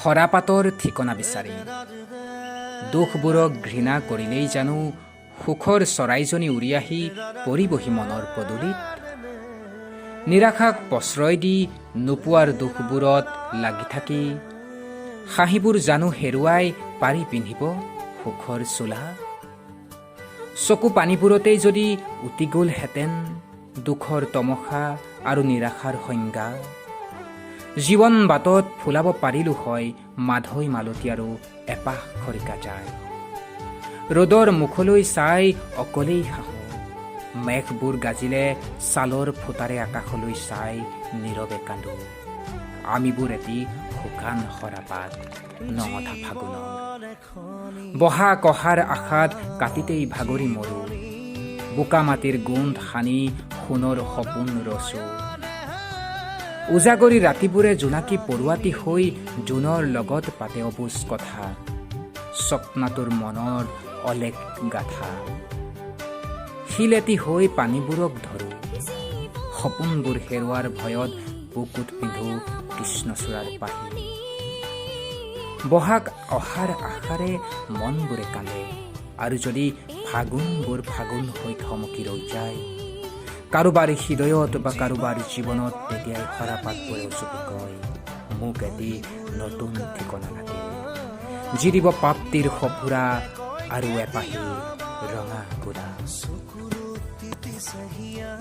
সৰাপাতৰ ঠিকনা বিচাৰি। দুখবোৰক ঘৃণা কৰিলেই জানো সুখৰ চৰাইজনী উৰি আহি পৰিবহি মনৰ পদূলিত? নিৰাশাক প্ৰশ্ৰয় দি নোপোৱাৰ দুখবোৰত লাগি থাকি হাঁহিবোৰ জানো হেৰুৱাই পাৰি পিন্ধিব সুখৰ চোলা? চকু পানীবোৰতেই যদি উটি গ'লহেঁতেন দুখৰ তমসা আৰু নিৰাশাৰ সংজ্ঞা, জীৱন বাটত ফুলাব পাৰিলো হয় মাধৈ মালতী আৰু এপাহ খৰিকাজাঁই। ৰ'দৰ মুখলৈ চাই অকলেই হাঁহো, মেঘবোৰ গাজিলে ছালৰ ফুটাৰে আকাশলৈ চাই নীৰৱে কান্দো। আমিবোৰ এটি শুকান সৰাপাত নঙঠা ফাগুনৰ। বহাগ অহাৰ আশাত কাতিতেই ভাগৰি মৰো, বোকা মাটিৰ গোন্ধ সানি সোণৰ সপোন ৰচো। উজাগৰী ৰাতিবোৰে জোনাকী পৰুৱাটি হৈ জোনৰ লগত পাতে অবুজ কথা, স্বপ্নাতুৰ মনৰ অলেখ গাথা। শিল এটি হৈ পানীবোৰক ধৰো, সপোনবোৰ হেৰুৱাৰ ভয়ত বুকুত পিন্ধো কৃষ্ণচূড়াৰ পাহি। বহাগ অহাৰ আশাৰে মনবোৰে কান্দে, আৰু যদি ফাগুনবোৰ ফাগুন হৈ থমকি ৰৈ যায় কাৰোবাৰ হৃদয়ত বা কাৰোবাৰ জীৱনত, তেতিয়াই সৰাপাতবোৰে উচুপি কয়, "মোক এটি নতুন ঠিকনা লাগে, যি দিব প্ৰাপ্তিৰ সঁফুৰা আৰু এপাহি ৰঙা গোলাপ।" চকুত তিতিছে হিয়া।